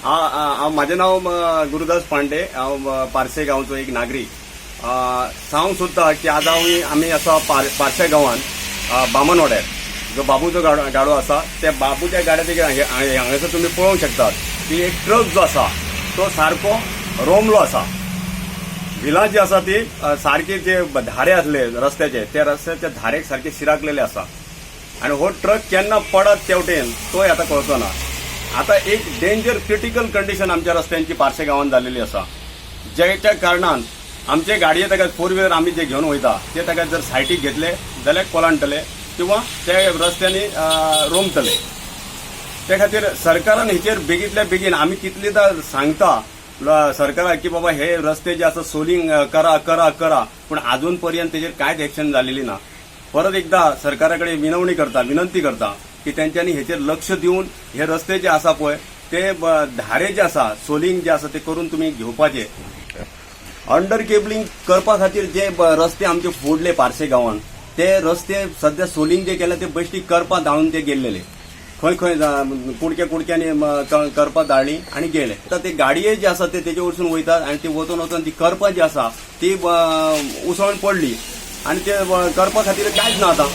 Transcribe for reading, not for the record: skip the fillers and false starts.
हांव, म्हाजें नांव गुरुदास पांडे. हांव पार्से गांवचो एक नागरीक. सांगूंक सोदता की आज हांव आमी आसा पार्से गांवांत, बामनवाड्यार जो बाबूचो गाडो आसा, त्या बाबूच्या गाड्या हांगासर तुमी पळोवंक शकतात की एक ट्रक जो आसा तो सारको रोमलो आसा. व्हिलां जी आसा ती सारकी जे धारे आसले रस्त्याचे, त्या रस्त्याच्या धारेक सारके शिराकलेले आसा आनी हो ट्रक केन्ना पडत तेवटेन तोय आतां कळचो ना. आतां एक डेंजर क्रिटिकल कंडिशन आमच्या रस्त्यांची पार्से गांवांत जाल्लेली आसा, ज्याच्या कारणान आमचे गाडये ताका फोर व्हिलर आमी जे घेवन वयता ते ताका जर सायटीक घेतले जाल्यार कोलांडटले किंवा ते रस्त्यांनी रोमतले. ते खातीर सरकारान हेचेर बेगीतल्या बेगीन, आमी कितलेदां सांगता सरकाराक की बाबा हे रस्ते जे आसा सोलिंग करा, करा, करा, पूण अजून पर्यंत तेजेर कांयच एक्शन जालेली ना. परत एकदा सरकारा कडेन विनवणी करता, विनंती करता की तेंच्यांनी हेचेर लक्ष दिवन हे रस्ते जे आसा पळय ते धारे जे आसा, सोलिंग जे आसा ते करून तुमी घेवपाचे. अंडर केबलिंग करपा खातीर जे रस्ते आमचे फोडले पार्से गांवान, ते रस्ते सध्या सोलिंग जे केले ते बेश्टी करपा दाळून ते गेल्लेले. खंय खंय कुडक्या कुडक्यांनी करपां दाळ्ळी आनी गेले. आतां ते गाडये जे आसा ते तेजे वरसून वयतात आनी ती वचून वचून ती करपां जी आसा ती उसळून पडली आनी ते करपा खातीर कांयच ना आतां.